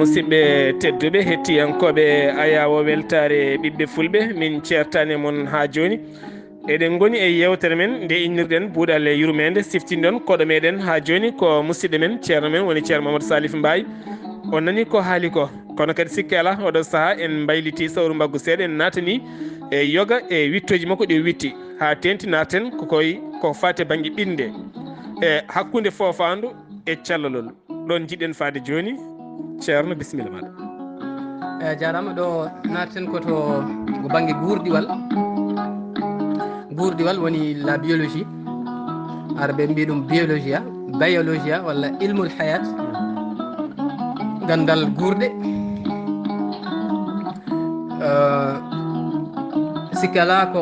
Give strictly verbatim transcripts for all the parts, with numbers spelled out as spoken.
Musidɓe tedduɓe, hettiyankooɓe Ayaawo Weltaare Ɓiɓɓe Fulɓe, min ceertaani e mon haa jooni. Eɗen ngoni e yeewtere men nde innirɗen Buuɗal e Yurmeende, siftinɗon koɗo meɗen haa jooni ko musidɗo men, ceerno men, woni Ceerno Mamadou Salif Mbaye. On nani ko haali ko, kono kadi sikke alaa, oɗo sahaa en mbayliti sawru mbaggu seeɗa, en naatani e yoga e wittooji makko ɗi o witti, haa teeŋti naateten ko koy ko faati e bannge ɓiɗnde. E hakkunde foofaandu e callalol. Ɗoon njiɗɗen faade jooni. Ceerno, bisimilla maaɗa. E, jaaraama. Ɗo naateten ko to, ko bannge guurdiwal. Guurdiwal woni la biologie. Arɓe mbiya ɗum biologia, biologia walla ilmul hayat. Ganndal guurɗe. E, sikke alaa ko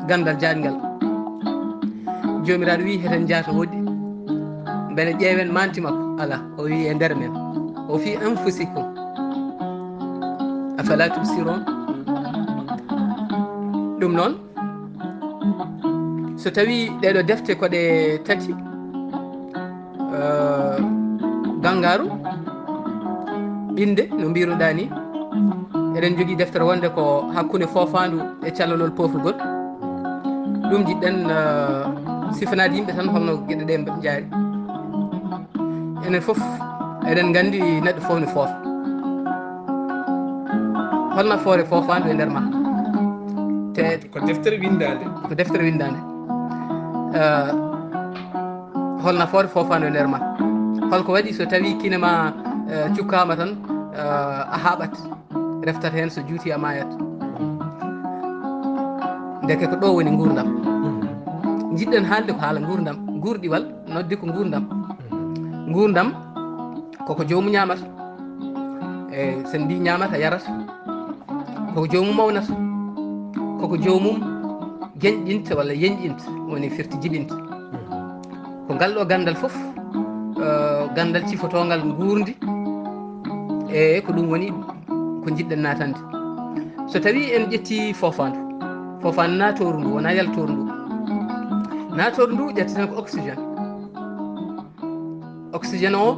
ganndal jaaƴngal. Joomiraaɗo wii, "Heten njaata woɗɗi, mbele ƴeewen manti makko?" Alaa, o wii, "E nder men." O fii, "Anfusikum, afala tubsirun?" Ɗum noon, so tawii ɗee ɗoo defte ko ɗe tati, eh, gangaaru, ɓiɗnde, no mbiruɗaa ni, eɗen njogii deftere wonde ko hakkunde foofaandu e callalol poofrugol. Ɗum njiɗɗen, eh, sifanaade yimɓe tan holno geɗe ɗe mba-, njaari. Enen fof eɗen nganndi neɗɗo fof no foofa. Hol nafoore foofaandu e nder ma? Te ko deftere winndaande. Ko deftere winndaande. Eh, hol nafoore foofaandu e nder ma? Holko waɗi so tawii kine ma, eh, cukkaama tan, eh, a haaɓat, reftat heen, so juuti a maayat? Ndeke ko ɗo woni nguurndam. Njiɗɗen haalde ko haala nguurndam, guurdiwal, noddi ko nguurndam. Nguurndam koko joomum ñaamata. E, sen mbi ñaamata, yarata, koko joomum mawnata, koko joomum genƴinta walla yenƴinta, woni firti jiɓinta. Ko ngal ɗo ganndal fof, eh, ganndal cifotoongal nguurndi, e ko ɗum woni ko njiɗɗen naatande. So tawii en ƴettii foofaandu, foofaandu naatooru ndu, wonaa yaltooru ndu. Naatooru ndu ƴetteten ko oxygène. Oxygène o,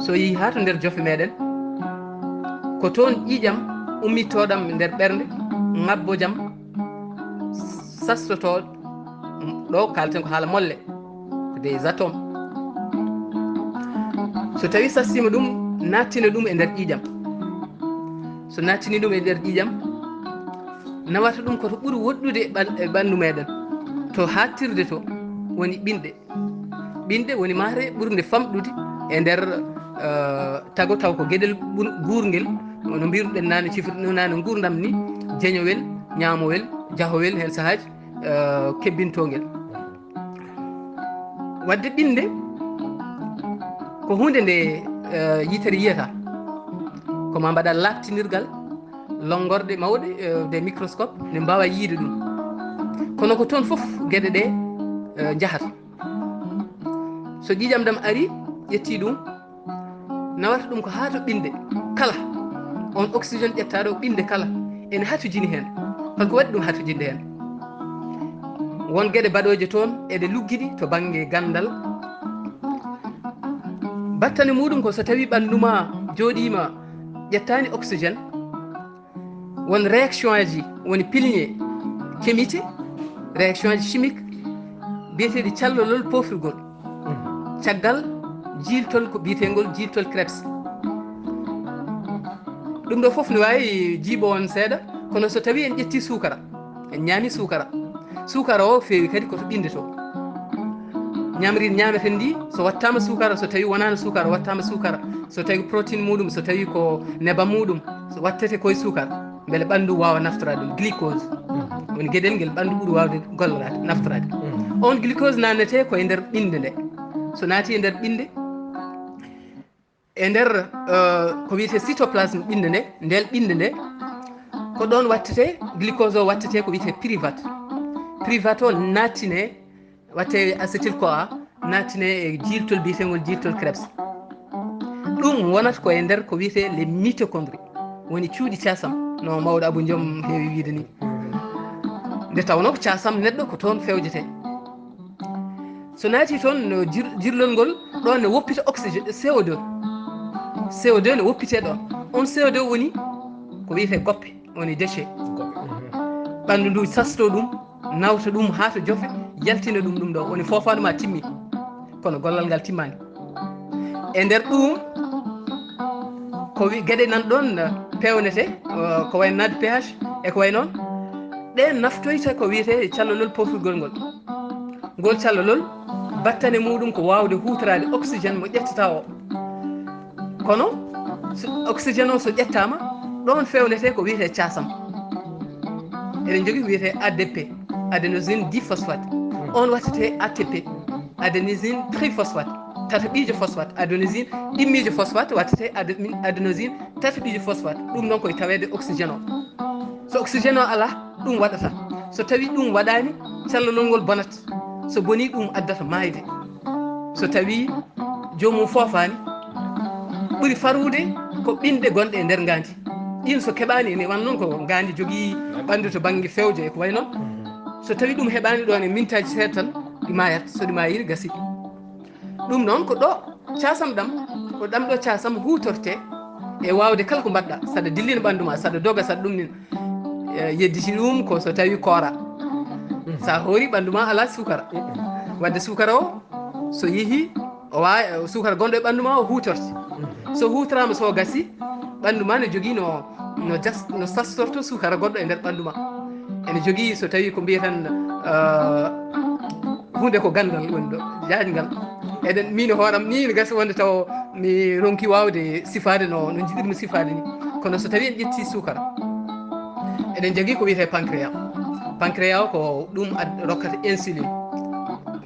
so yehii haa to nder jofe meɗen, ko toon ƴiiƴam ummitooɗam nder ɓernde, ŋabbojam, sastotooɗo, ɗo kaalten ko haala molle, ko des atomes. So tawii sastiima ɗum, naattina ɗum e nder ƴiiƴam. So naattini ɗum e nder ƴiiƴam, nawata ɗum ko to ɓuri woɗɗude e ɓan-, e ɓanndu meɗen, to haaɗtirde to, woni ɓinɗe. Ɓinɗe woni mahre ɓurnde famɗude e nder, eh, tago, taw ko geɗel ɓur-, guurngel, no mbiruɗen naane, cifirɗen naane nguurndam ni, jeñowel, ñaamowel, jahowel, heen sahaaji, eh, kebbintoongel. Wadde ɓinɗe ko huunde nde, eh, yitere yiyata, ko ma mbaɗa laaɓtinirgal, lonngorɗe mawɗe, eh, des microscopes, ne mbaawa yiyde ɗum. Kono ko toon fof geɗe ɗe, eh, njahata. So ƴiiƴam ɗam ari, ƴetti ɗum, nawata ɗum ko haa to ɓinɗe kala. On oxygène ƴettaaɗo ɓinɗe kala ene hatojini heen. Holko waɗi ɗum hatojinde heen? Won geɗe baɗooje toon eɗe luggiɗi to bannge ganndal. Battane muɗum ko so tawii ɓanndu ma jooɗiima, ƴettaani oxygène, won réaction aji, woni pilier, kemite, réaction aji chimique, biyeteeɗi callalol poofrugol. Caggal jiiltol ko biyeteengol jiiltol Krebs. Ɗum ɗo fof ne waawi jiiɓo on seeɗa, kono so tawii en ƴettii suukara, en ñaami suukara, suukara o feewi kadi ko to ɓinnde to. Ñamri ñaameten ndi, so wattaama suukara, so tawii wonaano suukara, wattaama suukara, so tawii protéine muɗum, so tawii ko nebam muɗum, so wattete koye suukara, mbele ɓanndu waawa naftoraade ɗum, glucose. Woni geɗel ngel ɓanndu ɓuri waawde golloraade, naftoraade. On glucose naatnete ko e nder ɓinnde nde. So naati e nder ɓinnde, e nder, eh, ko wiyetee cytoplasme ɓinnde nde, ndeel ɓinnde nde, ko ɗoon wattete, glucose o wattete ko wiyetee pyruvate. Pyruvate o naattine, watte acétyl-CoA, naattine e jiiltol biyeteengol jiiltol Krebs. Ɗum wonata ko e nder ko wiyetee les mitochondries, woni cuuɗi caasam, no mawɗo Abou Ndiom heewi wiyde ni. Nde tawnoo ko caasam neɗɗo ko toon fewjetee. So naati toon, no jir-, jirlol ngol ɗoon ne woppita oxygène, C O deux. C O deux ne woppitee ɗoon. On C O deux woni ko wiyetee goppe, woni déchets. Ɓanndu ndu sasto ɗum, nawta ɗum haa to jofe, yaltina ɗum ɗum ɗo. Woni foofaandu ma timmi, kono gollal ngal timmaani. E nder ɗum, ko wi-, geɗe nan ɗoon, eh, peewnete, eh, ko wayi no naatde P H e ko wayi noon. Ɗe naftoyta ko wiyetee callolol pofrugol ngol. Ngol callolol, battane muɗum ko waawde huutoraade oxygène mo ƴettata o. Kono so oxygène o so ƴettaama, ɗoon feewnetee ko wiyetee caasam. Eɗen njogii ko wiyetee A D P, adénosine diphosphate. On waɗtetee A T P, adénosine triphosphate, tataɓiijo phosphate, adénosine ɗimmiijo phosphate, waɗtetee adé-, adénosine tataɓiijo phosphate. Ɗum noon ko e taweede oxygène o. So oxygène o alaa, ɗum waɗata. So tawii ɗum waɗaani, callolol ngol bonat. So bonii, ɗum addata maayde. So tawii joomum foofaani, ɓuri farude ko ɓinɗe gonɗe e nder ngaandi. Ɗiin so keɓaani, ene wano noon ko ngaandi jogii ɓanndu to bannge fewje e ko wayi noon. So tawii ɗum heɓaani ɗoon e mintaaji seeɗa tan, ɗi maayat. So ɗi maayii, gasii. Ɗum noon ko ɗo caasam ɗam, ko ɗam ɗo caasam huutortee e waawde kala ko mbaɗɗa, saɗa dillina ɓanndu ma, saɗa doga, saɗa ɗum nin. Eh, yedditi ɗum ko so tawii koora. Sa hoori ɓanndu ma alaa suukara. Wadde suukara o, so yehi, o waawi, suukara gonɗo e ɓanndu ma o huutorte. So huutoraama, so gasi, ɓanndu ma no jogii no, no jas-, no sastorto suukara gonɗo e nder ɓanndu ma. Ene jogii so tawii ko mbiyaten, eh, huunde ko ganndal woni ɗo, jaajngal. Eɗen, miin e hooram nii, ne gasi wonde taw mi ronki waawde sifaade no, no njiɗirmi sifaade ni. Kono so tawii en ƴetti suukara, eɗen njogii ko wiyetee pancréas. Pancréas o ko ɗum ad-, rokkata insuline.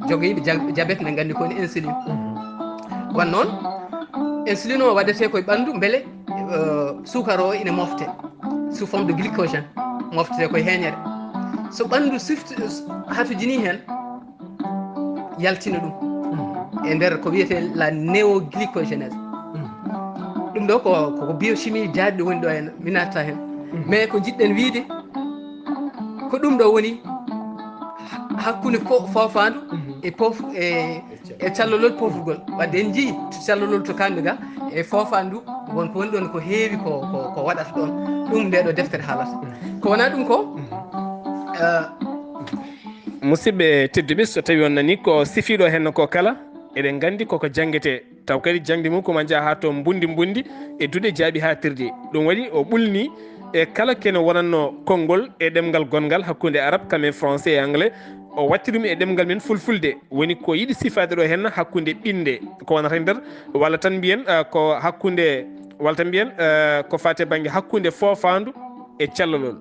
Jogiiɓe ja-, jabet ne nganndi ko woni insuline. Wan noon, insuline o waɗetee ko e ɓanndu mbele, eh, suukara o ina mofte sous forme de glycogène, moftetee ko e heeñere. So ɓanndu sifti-, hatojinii heen, yaltina ɗum e nder ko wiyetee la néoglycogénèse. Ɗum ɗo ko, ko biochimie jaajɗo woni ɗo heen, mi naattaa heen. Mais ko njiɗɗen wiyde, ko ɗum ɗo woni hakkunde fo-, foofaandu e poof-, e, e callolol poofrugol. Wadde en njii to callolol to kaandu ga e foofaandu, won ko woni ɗoon ko heewi ko, ko, ko waɗata ɗoon. Ɗum nde ɗo deftere haalata. Ko wonaa ɗum ko, eh, Musidɓe tedduɓe, so tawii on nanii ko sifiiɗo heen ko kala, eɗen nganndi koko janngetee. Taw kadi jaŋde mum ko ma njaha haa to mbundi mbundi e duɗe jaaɓi haa tirde. Ɗum waɗi o ɓulni e kala kene wonatnoo konngol e ɗemngal gonngal hakkunde arab kam e français e anglais, o watti ɗum e ɗemngal men fulfulde. Woni ko yiɗi sifaade ɗo heen hakkunde ɓinnde, ko wonata e nder, walla tan mbiyen, ah, ko hakkunde, walla tan mbiyen, ah, ko faati e bannge hakkunde foofaandu e cellolol.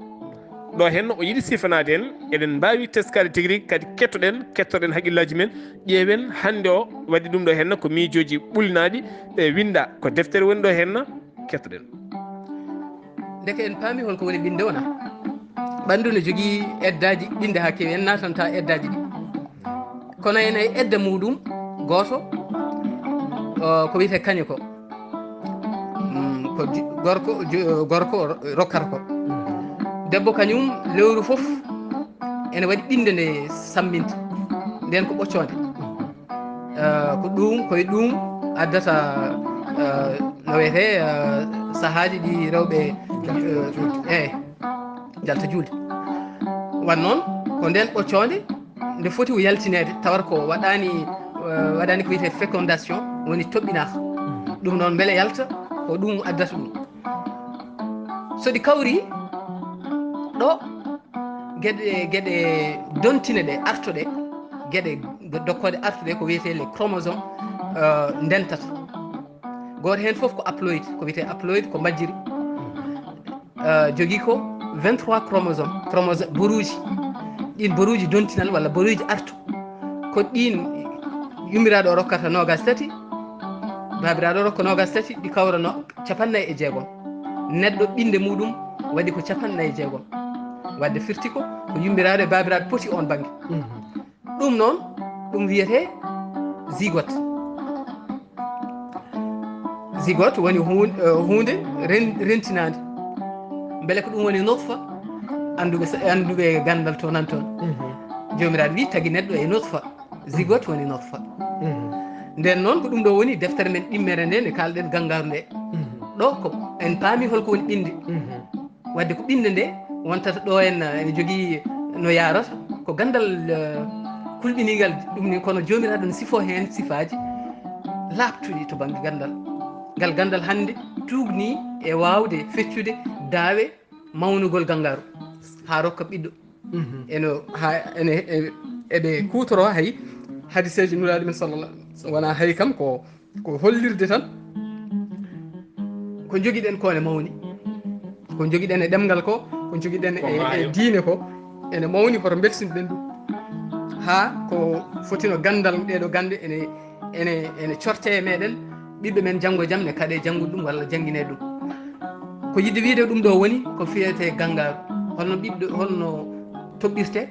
Ɗo heen o yiɗi sifanaade en, eɗen mbaawi teskaade tigi rigi, kadi kettoɗen, kettoɗen haqqillaaji men, ƴeewen hannde o waɗi ɗum ɗo heen ko miijooji ɓulnaaɗi, e winnda ko deftere woni ɗo heen, kettoɗen. Ndeke en paami hol ko woni ɓinnde wona. Ɓanndu ne jogii eddaaji ɓinnde haa keewi, en naatantaa eddaaji ɗi. Kono ene e edda muɗum gooto, o, ko wiyetee kaño ko. Mm, ko ju-, gorko, ju-, gorko ro-, rokkata ko. Debbo kañum lewru fof ene waɗi ɓinnde nde samminta. Nden ko ɓoccoonde. Eh, ko ɗum, ko e ɗum addata, eh, no wiyetee, eh, sahaaji ɗi rewɓe, eh, eh, njalta juulde. Wan noon, ko nden ɓoccoonde nde foti o yaltineede, tawata ko waɗaani, eh, waɗaani ko wiyetee fécondation, woni toɓɓinaaka. Ɗum noon mbele yalta, ko ɗum addata ɗum. So ɗi kawri ɗo, geɗe, geɗe dontine ɗe, arto ɗe, geɗe dokkooɗe arto ɗe, ko wiyetee les chromosomes, eh, ndentata. Gooto heen fof ko haploïde, ko wiyetee haploïde, ko majjiri. Eh, jogii ko vingt-trois chromosomes, chromosome boruuji. Ɗiin boruuji dontinal walla boruuji arto, ko ɗiin yummiraaɗo o rokkata noogaas tati, baabiraaɗo o rokka noogaas tati, ɗi kawra no capanɗe nayi e jeegom. Neɗɗo ɓinnde muɗum waɗi ko capanɗe nayi e jeegom. Wadde firti ko, ko yummiraaɗo e baabiraaɗo poti oon bannge. Ɗum noon, ɗum wiyetee zygote. Zygote woni huun- eh, huunde ren- rentinaande. Mbele ko ɗum woni nutfa? Annduɓe sa- annduɓe ganndal to nan toon. Joomiraaɗo wi tagi neɗɗo e nutfa. Zygote woni nutfa. Nden noon ko ɗum ɗo woni deftere men ɗimmere nde, nde kaalɗen ganngaaru nde. Ɗo ko en paami holko woni ɓinnde. Wadde ko ɓinnde nde wontata ɗo en, ene jogii no yaarata, ko ganndal, eh, kulɓiniigal. Ɗum ni kono Joomiraaɗo ne sifoo heen sifaaji laaɓtuɗi to bannge ganndal. Ngal ganndal hannde tuugnii e waawde feccude daawe mawnugol ganngaaru haa rokka ɓiɗɗo. Eno haa ene e- eɓe kuutoroo hay hadiseeji Nulaaɗo men sallallahu alaihi wasallam. Wonaa hay kam ko ko hollirde tan ko jogiɗen ko ne mawni, ko jogiɗen e ɗemngal ko, ko jogiɗen e e diine ko, ene mawni, hoto mbelsinɗen ɗum haa ko fotino ganndal. Ɗeeɗo gannde ene ene ene corte e meɗen, ɓiɓɓe men janngo jam ne kaɗe janngude ɗum walla janngine ɗum. Ko yiɗde wiide ɗum ɗo woni ko fiyete ganngaaru, holno ɓiɗɗo holno toɓɓirte,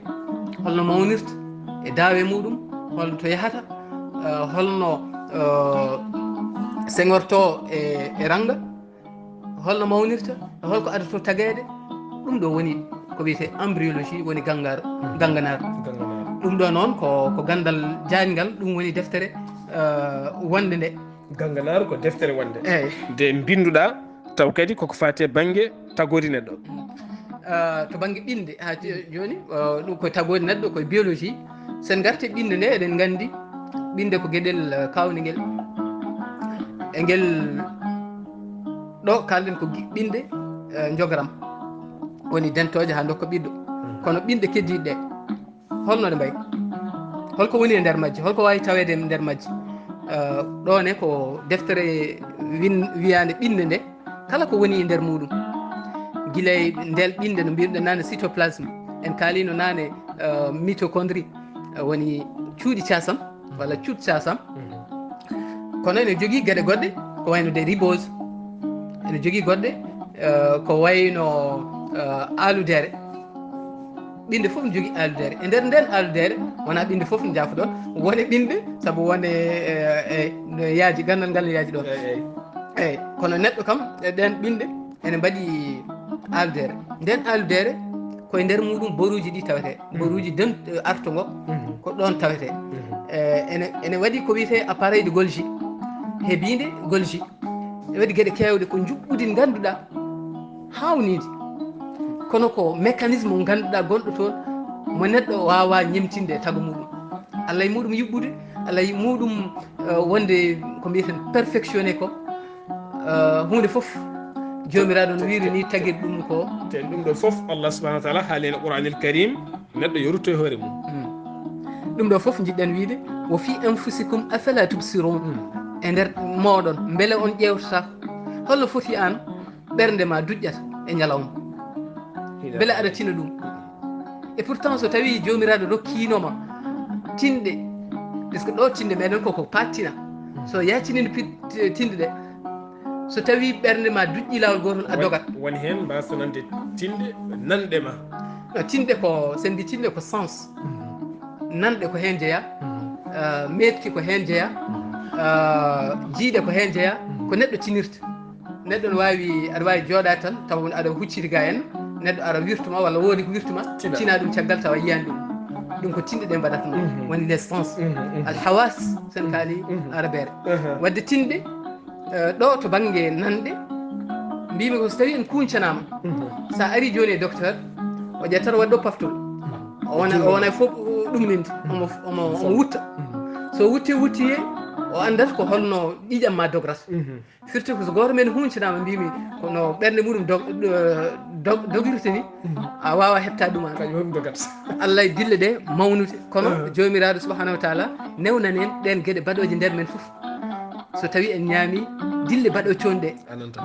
holno mawnirta e daawe muɗum, holno to yahata, eh, holno eh, seŋorto e e rannga, holno mawnirta, holko adato tageede. Ɗum ɗo woni ko wiyete embryologie, woni ganngaaru, gannganaaru. Ɗum ɗo noon ko ko ganndal jaayngal, ɗum woni deftere eh, wonde nde. Gannganaaru ko deftere wonde. Eyyi. Nde mbinnduɗaa taw kadi koko faati e bannge tagoori neɗɗo. Eh, to bannge ɓinnde haa jooni, eh, ɗum ko tagoori neɗɗo, koye biologie. So en ngartii ɓinnde nde, eɗen nganndi ɓinnde ko geɗel eh, kaawningel. E ngel ɗo kaalɗen ko gi- ɓinnde eh, njogoram, woni dentooje haa ndokka ɓiɗɗo. Kono ɓinnɗe keddiiɗe ɗe, holno ɗe mbayi? Holko woni e nder majji? Holko waawi taweede e nder majji? Eh, ɗo ne ko deftere win- wiyaande ɓinnde nde, kala ko woni e nder muɗum. Gila e ndel ɓinnde no mbirɗen naane cytoplasme, en kaalino naane eh, mitochondrie, eh, woni cuuɗi caasam walla cuuɗi caasam. Kono ene jogii geɗe goɗɗe ko wayno des riboses, ene jogii goɗɗe eh, ko wayno eh, aaludere. Ɓinnde fof ne jogii aaludere. E nder nden aaludere, wonaa ɓinnde fof, njaafoɗon, wone ɓinnde, sabu wone eh, eh, no yaaji, ganndal ngal no yaaji ɗon. Eyyi, eyyi. Eyyi, kono neɗɗo kam, e ɗen ɓinnde ene mbaɗi aaludere. Nden aaludere ko e nder muɗum boruuji ɗi tawete. Boruuji den eh, arto ngo ko ɗon tawete. Eh, ene ene waɗi ko wiyete appareil de Golgi, hebiinde Golgi. E waɗi geɗe keewɗe ko njuɓɓudi ngannduɗaa haawniindi. Kono ko mécanisme mo ngannduɗaa gonɗo toon, mo neɗɗo waawaa ñemtinde e tago muɗum. Allah e muɗum yuɓɓude, Allah e muɗum eh, wonde ko mbiyeten perfectionné ko. Eh, huunde fof Joomiraaɗo no wiiri ni tagir ɗum ko. Te ɗum ɗo fof Allah subhanahu wa taala haali en Qur'anil Karim, neɗɗo yo rutto e hoore mum. Ɗum ɗo fof njiɗɗen wiide, "Wa fi anfusikum afala tubsirun." E nder mooɗon, mbele on ƴeewtata holno foti aan ɓernde ma duƴƴata e ñalawma? Mbele aɗa tina ɗum? Et pourtant so tawi Joomiraaɗo rokkiinoma tinɗe, parce que ɗo tinɗe meɗen koko pattina. So yaccinino pit- tinɗe ɗe, so tawi ɓernde ma duƴƴi laawol gootol a dogat. Woni heen mbasa nande tinɗe nanɗe ma. No, tinɗe ko, sen mbi tinɗe ko sens. Nanɗe ko heen jeyaa, eh, meeɗki ko heen jeyaa, eh, jiiɗe ko heen jeyaa, ko neɗɗo tinirta. Neɗɗo no waawi, aɗa waawi jooɗaade tan taw aɗa hucciti ga en, neɗɗo ara wirtuma walla woodi ko wirtuma, tina ɗum caggal tawa yiyaani ɗum. Ɗum ko tinɗe ɗe mbaɗata noon. Woni les sens. Al hawas, sen kaali arabeere. Wadde tinɗe eh, ɗo to bannge nanɗe, mbimi ko so tawi en kuncanaama, sa ari jooni e docteur, o ƴettata waɗi ɗo paftol, o wona o wona fof ɗumninde, omo omo omo wutta. So wutti wutti, o anndat ko holno ƴiiƴam ma dograta. Firti ko so gooto men huncanaama, mbimi kono ɓernde muɗum dog- eh, dog- dogirta ni, a waawa heɓtaade ɗum an. Kañum hoɗum dogata. Allah e dille ɗe mawnude, kono Joomiraaɗo subhanahu wa taala newnan en ɗeen geɗe baɗooje nder men fof. So tawi en ñaami dille baɗo conɗe,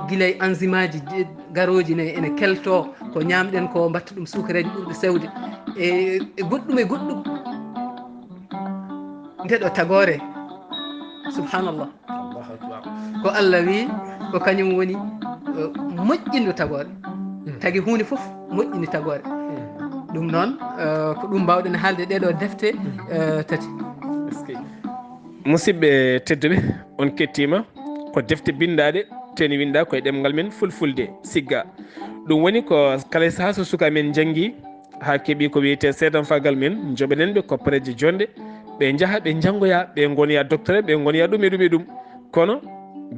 gila e enzymeaji je- garooji ne ene kelto, ko ñaamɗen ko mbatta ɗum sukareeji ɓurɗi sewde, e e goɗɗum e goɗɗum. Nde ɗo tagoore, subhanallah. Ko Allah wi ko kañum woni eh, moƴƴinɗo tagoore. Tagi huunde fof moƴƴini tagoore. Ɗum noon eh, ko ɗum mbawɗen haalde ɗeɗo defte eh, tati. Musidɓe tedduɓe, on kettima. Ko defte binndaaɗe, teni winda koye ɗemngal men fulfulde, sigga. Ɗum woni ko kala saha so suka men njanngi, haa keɓi ko wiyetee seedanfaagal men, njoɓenen ɓe koppareeje jonɗe, ɓe njaha, ɓe njanngoya, ɓe ngonoya docteur, ɓe ngonoya ɗum e ɗum e ɗum. Kono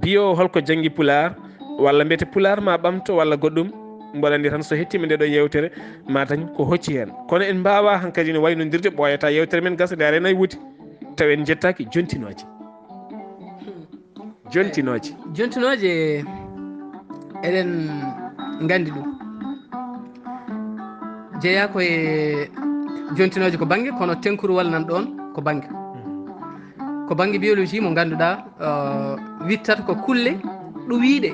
biyo holko janngi pulaar, walla mbiyete pulaar ma ɓamto, walla goɗɗum, mboɗo anndi tan so hettima nde ɗo yewtere, ma dañ ko hocci heen. Kono en mbaawa hankadi no waynondirde, ɓooyata yewtere men gasa nde arena e wuti. Taw en njettaaki jontinooje. Jontinooje. Jontinooje, eɗen nganndi ɗum. Jeyaa ko e jontinooje ko bannge, kono tenkuruwal nan ɗoon ko bannge. Ko bannge biologie mo ngannduɗaa, eh, wittata ko kulle ɗuwiiɗe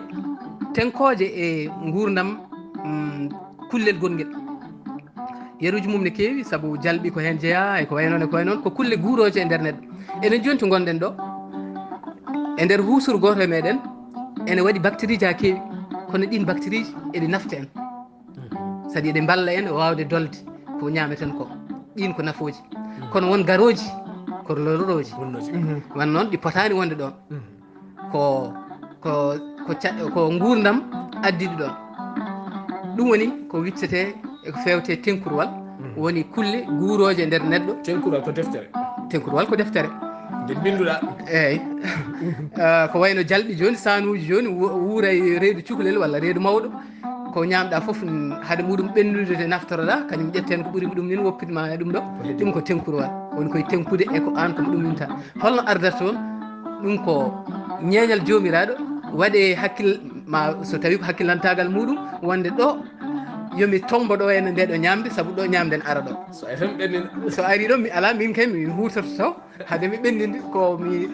tenkooje e nguurndam, mm, kullel gongel. Yeruuji mum ne keewi, sabu jalɓi ko heen jeyaa, e ko wayi noon, e ko wayi noon, ko kulle guurooje e nder neɗɗo. Enen jooni to ngonɗen ɗo, e nder huusuru gooto e meɗen, ene waɗi bactérieji haa keewi, kono ɗiin bactérieji eɗi nafta en. Saɗi eɗi mballa en waawde dolde ko ñaameten ko. Ɗiin ko nafooji. Kono won garooji, ko lorooji. Wonnooji. Wan noon, ɗi potaani wonde ɗoon. Ko, ko, ko ca-, ko nguurndam addi ɗi ɗoon. Ɗum woni ko wittetee e ko feewtee tenkuruwal, woni kulle guurooje nder neɗɗo. Tenkuruwal ko deftere. Tenkuruwal ko deftere. Nde mbinnduɗaa. Eey. Ah, ko wayno jalɓi jooni, saanuuji jooni, wu-, wuura e reedu cukalel walla reedu mawɗo. Ko ñaamɗaa fof, n-, hade muɗum ɓenndude nde naftoroɗaa, kañum ƴetten ko ɓuri ɗum nin, woppitma e ɗum ɗo. Ɗum ko tenkuruwal. Woni koye tenkude e ko aan ko ɗum winta. Holno ardata toon? Ɗum ko ñeeñal Joomiraaɗo, waɗe hakkil-, ma so tawi ko hakkilantaagal muɗum, wonde ɗo yo mi tommbo ɗo e nde ɗo ñaamde, sabu ɗo ñaamde ne ara ɗo. So F M ɓennina. So ari ɗo, mi alaa, min kay, min huutorto taw, hade mi ɓenninde, ko mi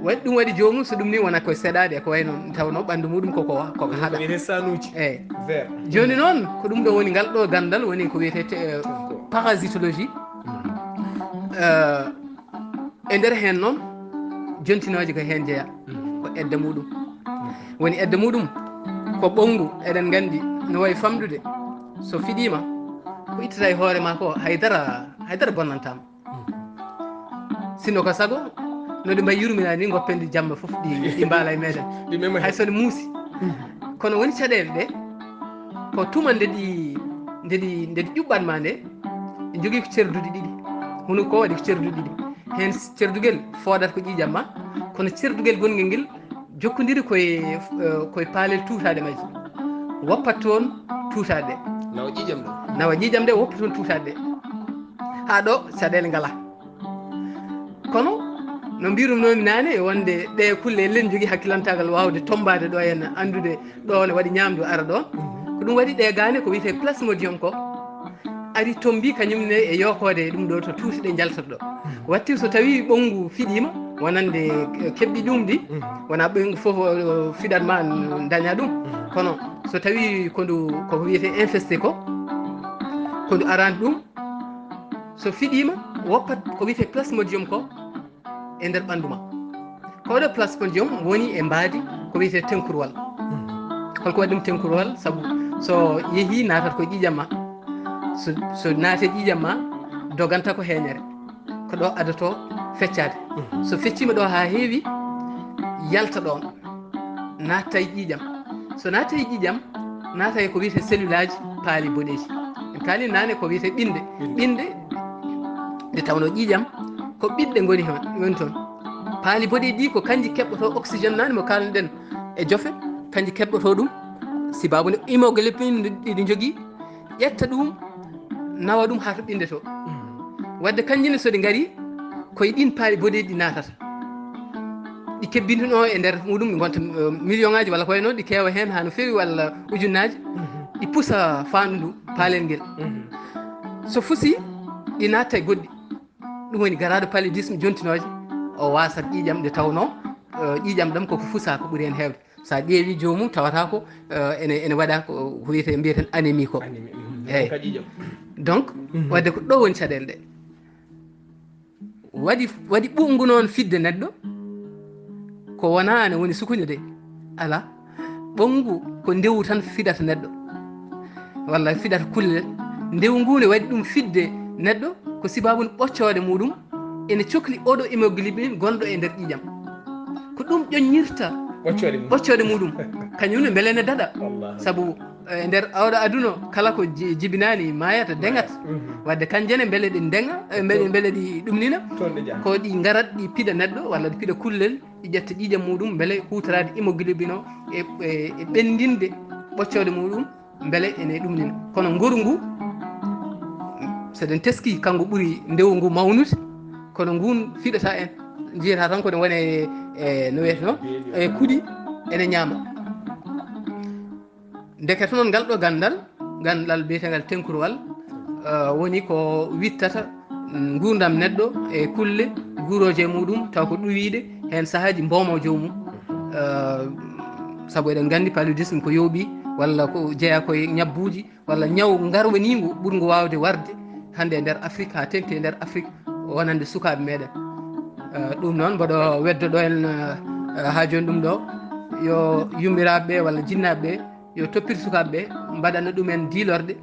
waɗi, ɗum waɗi joomum, so ɗum ni wona koye seɗaade, ko wayno tawno ɓanndu muɗum koko, koko haɗa. Wiyetee sanuuji. Eey. Vert. Jooni noon, ko ɗum ɗo woni ngal ɗo ganndal, woni ko wiyetee te-, parasitologie. Eh, e nder heen noon, jontinooje ko heen jeyaa, ko edda muɗum. Woni edda muɗum, ko ɓonngu, eɗen nganndi, no wayi famɗude, so fiɗiima, ko ittata e hoore maa ko, haydara, haydara bonnantaama. Sinno ko sago, no ɗi mbayi yurminaade ni, ngoppen ɗi jamma fof, ɗi, ɗi mbaala e meɗen. Ɗi mema hay so ne muusi. Kono woni caɗeele ɗe, ko tuma nde ɗi, nde ɗi, nde ɗi ƴuɓɓat ma nde, ɗi njogii ko cerduɗi ɗiɗi. Hunuko ko waɗi ko cerduɗi ɗiɗi. Heen cerdugel foodata ko ƴiiƴam ma, kono cerdugel gongel ngel jokkondiri koye, eh, koye paalel tuutaaɗe majji. Woppat toon tuutaaɗe ɗe. Nawa ƴiiƴam ɗo. Nawa ƴiiƴam ɗe, woppa toon tuutaaɗe ɗe. Haa ɗo caɗeele ngalaa. Kono no mbirum noomi naane, wonde ɗe kulle elen njogii hakkilantaagal waawde tommbaade ɗo en, anndude ɗo ne waɗi ñaamdu ara ɗoon. Ko ɗum waɗi ɗe gaane ko wiyetee plasmodium ko ari tommbi kañum ne e yookoode e ɗum ɗo to tuuti ɗe njaltata ɗo. Watti so tawi ɓonngu fiɗiima, wonande keɓɗi ɗum ɗi, wona ɓonngu fof, o, fiɗat ma daña ɗum. Kono so tawi ko ndu, ko wiyetee infesté ko, ko ndu arani ɗum, so fiɗiima, woppat ko wiyetee plasmodium ko e nder ɓanndu ma. Ko ɗo plasmodium woni e mbaadi ko wiyetee tenkuruwal. Holko waɗi ɗum tenkuruwal? Sabu so yehii, naatat ko ƴiiƴam ma. So, so naati ƴiiƴam ma, doganta ko heeñere. Ko ɗo adotoo feccaade. So fecciima ɗo haa heewi, yalta ɗoon, naata e ƴiiƴam. So naati e ƴiiƴam, naata e ko wiyetee cellule aji paali boɗeeji. En kaali naane ko wiyetee ɓiɗɗe. Ɓiɗɗe, nde tawnoo ƴiiƴam ko ɓiɗɗe ngoni heen, woni toon. Paali boɗeeji ɗi ko kanji keɓɓotoo oxygène naane mo kaalnuɗen e jofe, kanji keɓɓotoo ɗum. Sibaabu nde hémoglobine ɗi, ɗi njogii, ƴetta ɗum, nawa ɗum haa to ɓiɗɗe to. Wadde kanji ne so ɗi ngari, koye ɗin paali boɗeeji ɗi naatata. Ɗi kebbintinoo e nder muɗum, ɗi ngonta, eh, million ŋaaji walla ko wayi noon, ɗi keewa heen haa no feewi walla ujunnaaji. Ɗi pusa faandu ndu, paalel ngel. So fusi, ɗi naatta e goɗɗi. Ɗum woni garaaɗo paludisme jontinooje, o waasat ƴiiƴam nde tawnoo, eh, ƴiiƴam ɗam koko fusa ko ɓuri heen heewde. So a ƴeewi joomum tawata ko, eh, ene, ene waɗa ko, ko wiyetee, mbiyeten anémie ko. Anémie, mhm. Eey. Ka ƴiiƴam. Donc, mhm, wadde ko ɗo woni caɗeele ɗe. Waɗi, waɗi ɓunngu noon fiɗde neɗɗo, ko wonaa ne woni sukuño de. Alaa. Ɓunngu ko ndewu tan fiɗata neɗɗo. Walla fiɗata kullel. Ndewu ngu ne waɗi ɗum fiɗde neɗɗo, ko sibaabu ɓoccooɗe muɗum ene cokli oɗo hémoglobine gonɗo e nder ƴiiƴam. Ko ɗum ƴoññirta Ɓoccooɗe mum. Ɓoccooɗe muɗum. Kañum ne mbele ne daɗa. Wallah. Sabu, eh, nder oɗo aduna, kala ko ji-, jibinaani maayata, deŋat. Mhm. Wadde kanje ne mbele ɗi ndeŋa, eh, mbele, mbele ɗi ɗumnina. Toon ɗe njaha. Ko ɗi ngarat, ɗi piɗa neɗɗo, walla ɗi piɗa kullel, ɗi ƴetta ƴiiƴam muɗum, mbele huutoraade hémoglobine o e, e, e ɓenndinde ɓoccooɗe muɗum, mbele ene ɗumnina. Kono nguru ngu, so eɗen teski, kanko ɓuri ndewu ngu mawnude, kono ngun fiɗata en, njiyata tan ko ne wone e, no wiyeteno, e kuɗi, ene ñaama. Ndekete noon, ngal ɗo ganndal, ganndal biyetegal tenkuruwal, eh, woni ko wittata nguurndam neɗɗo e kulle guurooje e muɗum, taw ko ɗuwiiɗe, heen sahaaji mboomo joomum. Eh, sabu eɗen nganndi paludisme ko yooɓi, walla ko jeyaa koye ñabbuuji, walla ñaw ngarwaniingu ɓurngu waawde warde hannde e nder Afrik, haa teŋti e nder Afrik, wonande sukaaɓe meɗen. Eh, ɗum noon, mboɗo weddo ɗo en, eh, eh, haa jooni ɗum ɗo, yo yummiraaɓe ɓe walla jinnaaɓe ɓe, yo toppir sukaaɓe ɓe, mbaɗana ɗumen diilorɗe,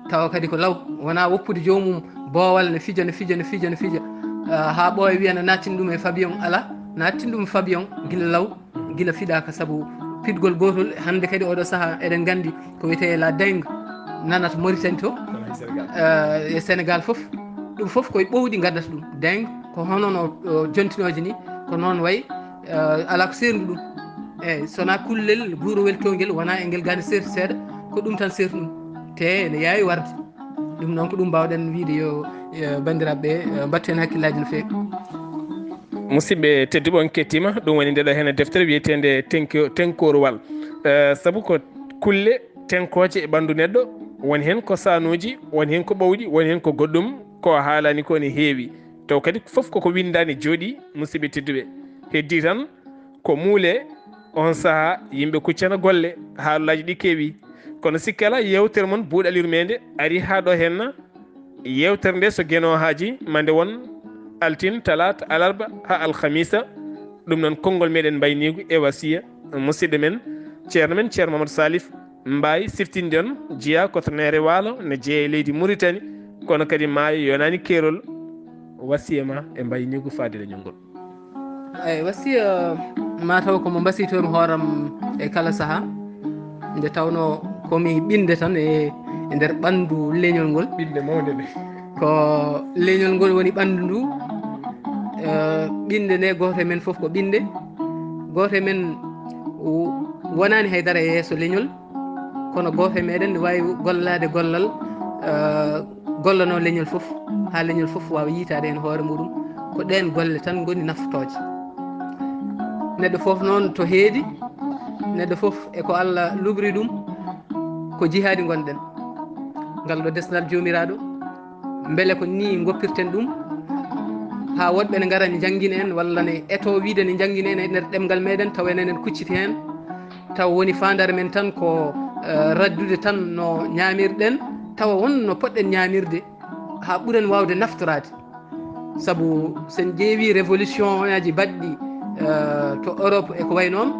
tawa kadi ko law, wonaa woppude joomum boowal ne fija, ne fija, ne fija, ne fija, eh, haa ɓooya wiya na nattin ɗum e fabion. Alaa, nattin ɗum e fabion gila law, gila fiɗaaka, sabu piɗgol gootol. Hannde kadi oɗo sahaa eɗen nganndi ko wiyetee la dengue nanata Mauritanie to, eh, e Sénégal fof. Ɗum fof koye ɓowɗi ngaddata ɗum. Dengue ko hono no, o, jontinooje ni, ko noon wayi, eh, alaa ko seerndu ɗum. Eeyi, so wonaa kullel guurowel toongel, wonaa e ngel gane seerti seeɗa, ko ɗum tan seerti ɗum. Te ene yaawi warde. Ɗum noon ko ɗum mbaawɗen wiyde yo, eh, banndiraaɓe ɓe, eh, mbattu heen hakkillaaji no feewi. Musidɓe tedduɓe, on kettiima. Ɗum woni nde ɗo heen deftere wiyeteende Tenko-, Tenkoruwal. Eh, sabu ko kulle teŋkooje e ɓanndu neɗɗo, woni heen ko sanuuji, woni heen ko ɓowɗi, woni heen ko goɗɗum, ko haalaani ko ne heewi. Taw kadi fof koko winndaani jooɗii, musidɓe tedduɓe. Heddii tan ko muulee, on sahaa yimɓe kuccana golle, haalaaji ɗi keewi. Kono sikki alaa, yeewtere mon Buuɗal Yurmeende arii haa ɗo heen. Yeewtere nde so Geno haaji ma nde won altine, talaata, alarba haa alhamiisa. Ɗum noon konngol meɗen mbayniigu e wasiya musidɗo men, ceerno men, ceerno Mamadou Salif Mbaye, siftinde on jeyaa ko to neere waalo, ne jeyaa e leydi Mauritanie, kono kadi maayo yonaani keerol. Wasiya ma e mbayniigu faade leñol ngol. Eyi, wasiya, mataw ko mo mbasiytoomi hooram e kala sahaa, nde tawnoo ko mi ɓinnde tan e, e nder ɓanndu leñol ngol. Ɓinnde mawnde nde. Ko leñol ngol woni ɓanndu ndu. Eh, ɓinnde nde, gooto e men fof ko ɓinnde. Gooto e men w-, wonaani hay dara e yeeso leñol. Kono gooto e meɗen ne waawi gollaade gollal, eh, gollanoo leñol fof, haa leñol fof waawa yiytaade heen hoore muɗum. Ko ɗeen golle tan ngoni naftooje. Neɗɗo fof noon to heedi, neɗɗo fof e ko Allah lugri ɗum, ko jihaadi ngonɗen. Ngal ɗo desnal Joomiraaɗo, mbele ko nii ngoppirten ɗum, haa woɗɓe ne ngara ne njanngina en, walla ne etoo wiyde ne njanngina en e nder ɗemngal meɗen, tawa enen en kucciti heen. Taw woni faandaare men tan ko, eh, raddude tan no ñaamirɗen, tawa won no poɗɗen ñaamirde haa ɓuren waawde naftoraade. Sabu so en ƴeewi révolution aji baɗɗi, eh, to Europe e ko wayi noon,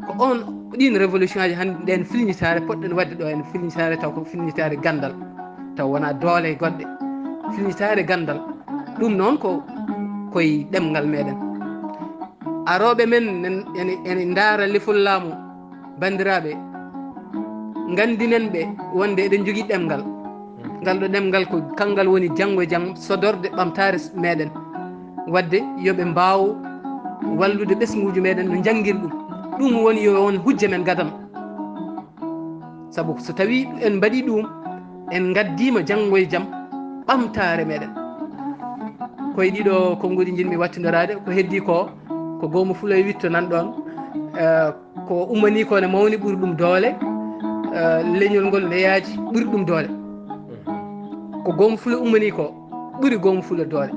ko on, ɗiin révolution aji hannde, ɗeen filñitaare poɗɗen waɗde ɗo en filñitaare, taw ko filñitaare ganndal, taw wonaa doole goɗɗe, filñitaare ganndal. Ɗum noon ko koye ɗemngal meɗen. Arooɓe men nen-, ene, ene ndaara lefol laamu. Banndiraaɓe, nganndinen ɓe wonde eɗen njogii ɗemngal. Ngal ɗo ɗemngal ko kanngal woni janngo e jam sodorde ɓamtaare s-, meɗen. Waɗde yo ɓe mbaaw wallude ɓesnguuji meɗen no njanngiri ɗum. Ɗum woni yo won hujja men gadano. Sabu so tawii en mbaɗii ɗum, en ngaddiima janngo e jam ɓamtaare meɗen. Koye ɗiɗo konnguɗi njiɗmi wattindoraade, ko heddii ko, ko goomu fulo e witto nan ɗoon. Eh, ko ummanii ko ne mawni ɓuri ɗum doole, eh, leñol ngol ne yaaji ɓuri ɗum doole. Ko goomu fulo ummanii ko ɓuri goomu fulo doole.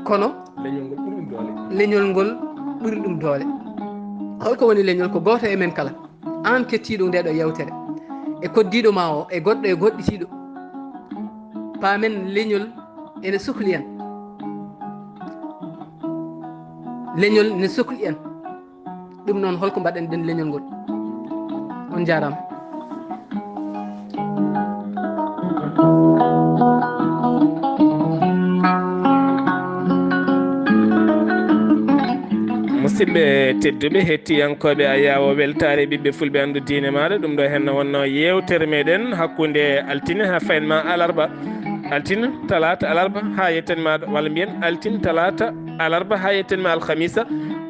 Kono leñol ngol ɓuri ɗum doole. Leñol ngol ɓuri ɗum doole. Holko woni leñol? Ko gooto e men kala. Aan kettiiɗo nde ɗo yewtere, e koddiiɗo ma o, e goɗɗo e goɗɗitiiɗo, paamen leñol ene sukli en. Leñol ne sukli en. Ɗum noon, holko mbaɗen ɗen leñol ngol? On njaaraama. Musidɓe tedduɓe, hettiyankooɓe Ayaawo Weltaare Ɓiɓɓe Fulɓe Anndu Diine Maaɗa, ɗum ɗo henno wonno yeewtere meɗen hakkunde altine haa faynma alarba. Altine, talaata, alarba haa yetten ma, walla mbiyen altine, talaata, alarba haa yetten ma alhamisa.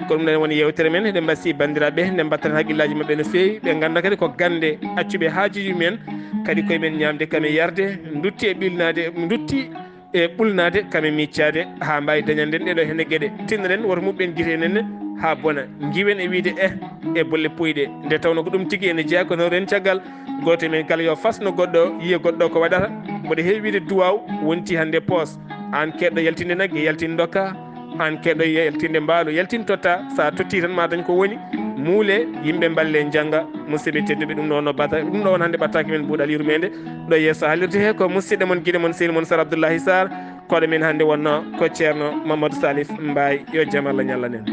Ko ɗum ɗon woni yeewtere men. Eɗen mbasi banndiraaɓe nde mbatten hakkillaaji maɓɓe no feewi. Ɓe ngannda kadi ko gannde accuɓe haajuuji men, kadi koye men ñaamde kam e yarde, ndutti e ɓilnaade, ndutti e ɓulnaade kam e miccaade haa mbaawi dañande en ɗeɗo hene geɗe. Tinnoɗen woto muɓɓen gite enen haa bona. Njiwen e wiide eh e bolle puyɗe. Nde tawno ko ɗum tigi ene jeyaa ko nawren caggal. Gooto men kala yo fasno goɗɗo, yiya goɗɗo ko waɗata. Mboɗo heewi wiide duwaaw wonti hannde poos. Aan keɗɗo yaltinde nagge, yaltin ndokka. Aan keɗɗo yaltinde mbaalu, yaltin totta. So a totti tan ma dañ ko woni. Muule, yimɓe mballe njannga. Musidɓe tedduɓe, ɗum ɗo no bata, ɗum ɗo won hannde ɓattaaki men buuɗal yurmeende. Ɗo yeeso haalirde he ko musidɗo mon, giɗo mon, sehil mon Sar Abdoullahi Sarr. Koɗo men hannde wonno ko Ceerno Mamadou Salif Mbaye. Yo jam Allah ñallanen.